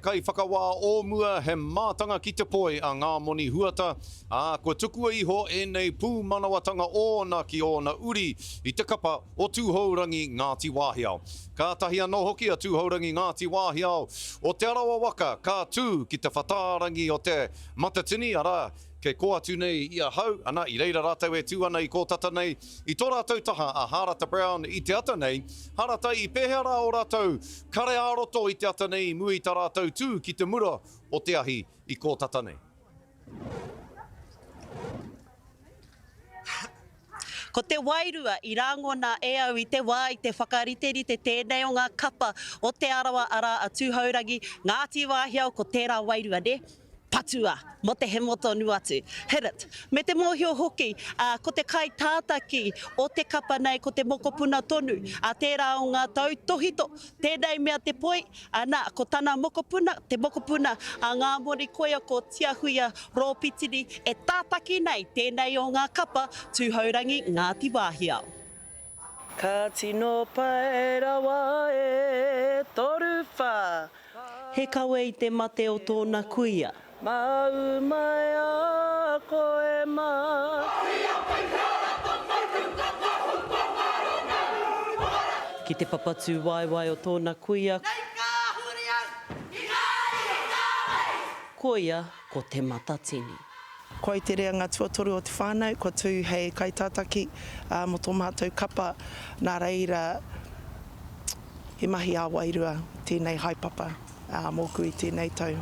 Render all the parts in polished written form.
Kaiwhakawā o mua, he mātanga ki te poi a Ngāmoni Huata, ā, kua tukua iho ēnei pūmanawatanga ōna ki ōna uri i te kapa o Tūhourangi Ngāti Wāhiao. Kātahi anō hoki a Tūhourangi Ngāti Wāhiao o Te Arawa waka ka tū ki te whatārangi o te Matatini, arā, Kei kō atu nei i ahau, ana, i reira rātou e tū ana i kō tata nei, i tō rātou taha a Hārata Brown i te ata nei. Hārata, i pēhea rā ō rātou kare ā-roto i te ata nei i mua i tā rātou tū ki te mura o te ahi i kō tata nei? Ko te wairua i rāngona e au i te wā i te whakariterite tēnei o ngā kapa o Te Arawa arā a Tūhourangi, Ngāti Wāhiao ko tērā wairua nē? Patua, mō te hemo tonu atu. Hit it. Me te mōhio hoki, ā, ko te kaitātaki o te kapa nei ko te mokopuna tonu a tērā o ngā tautōhito, tēnei mea te poi, ā, nā, ko tana mokopuna, te mokopuna a Ngāmoni koia ko Tiahuia Rōpitini e tātaki nei tēnei o ngā kapa Tūhourangi Ngāti Wāhiao. Ka tino pai rawa e 3 wha. He kawe i te mate o tōna kuia. Māu mai a koe mā. Ki te papatūwaewae o tōna kuia. Nei ka huri au ki ngā iwi kāwei. Koia ko Te Matatini. Ko au te reanga tuatoru o te whānau kua tū hei kaitātaki mō tō mātou kapa, nā reira he mahi ā-wairua tēnei haepapa mōku i tēnei tau.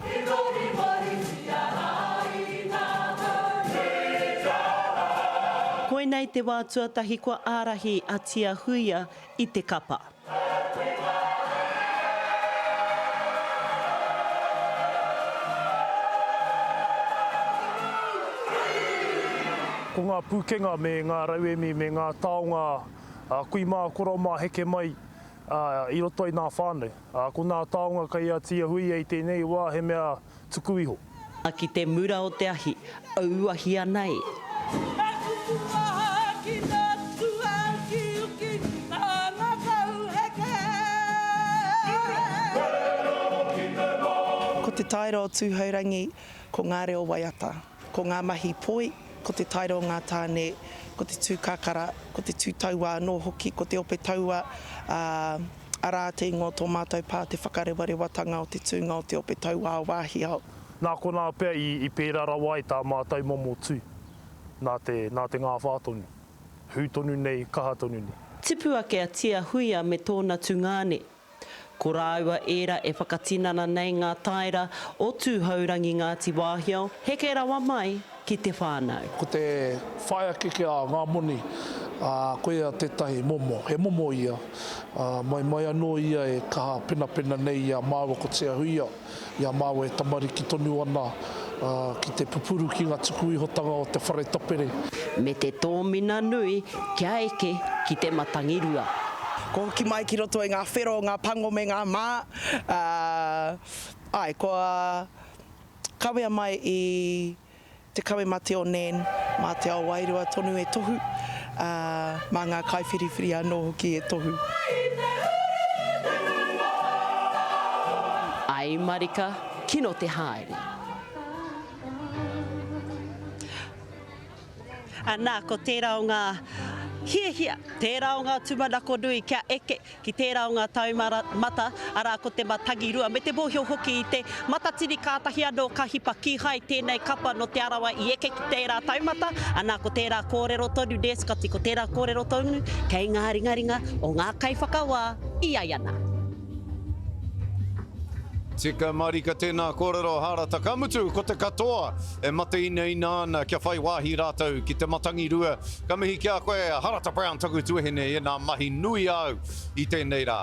Koinei te wā tuatahi kua ārahi a Tia Huia i te kapa. Ko ngā pūkenga me ngā rauemi me ngā taonga a kui mā, koro mā heke mai i roto i nā whānau. Ko nā taonga kei a Tia Huia i tēnei wā he mea tuku iho. A ki te mura o te ahi, auahi ana e. Ka kupu aha ki te atua ukiuki nana kau heke. Ko te taera o Tūhourangi, ko ngā reo waiata, ko ngā mahi poi, ko te taera o ngā tāne, ko te tū kakara, ko te tū taua anō hoki, ko te ope taua, ā, Arā te ingoa o tō mātou pā, te whakarewarewatanga o te tūnga o te ope tauā o Wāhiao. Nā konā pea i pērā rawa ai tā mātou momo tū, nā te, nā te ngāwhā tonu. Hū tonu nei, kaha tonu nei. Tipu ake a Tia Huia me tōna tungāne. Ko rāua ērā e whakatinana nei ngā taera o Tūhourangi Ngāti Wāhiao, heke rawa mai ki te whānau. Ko te whaea keke a ngā moni, ā, koia tētahi momo, he momo ia, ā, mai mai anō ia e kaha penapena nei i a māua ko Tiahuia, i a māua e tamariki tonu ana, ā, ki te pupuru ki ngā tuku ihotanga o te whare tapere. Me te tōmina nui kia eke ki te matangirua. Kua hoki mai ki roto i ngā whero, ngā pango me ngā mā, ā, āe, kua. Kawea mai i te kawe mate o Nan, mā te ao wairua tonu e tohu, ā, mā ngā kaiwhiriwhiri anō hoki e tohu. Ai marika, kino te haere. Ana, ko tērā o ngā hiahia, tērā o ngā tūmanako nui kia eke ki tērā o ngā taumata, arā, ko te matangirua, me te mōhio hoki i te matatini kātahi anō ka hipa kīhai tēnei kapa nō Te Arawa i eke ki tērā taumata, ana, ko tērā kōrero tonu, nē Scotty, ko tērā kōrero tonu kei ngā ringaringa o ngā kaiwhakawā i ai ana. Tika marika tēnā kōrero Hārata. Ka mutu, ko te katoa e mate inaina ana kia whai wāhi rātou ki te matangirua. Ka mihi ki a koe Harata Brown taku tuahine i ēnā mahi nui āu i tēnei rā.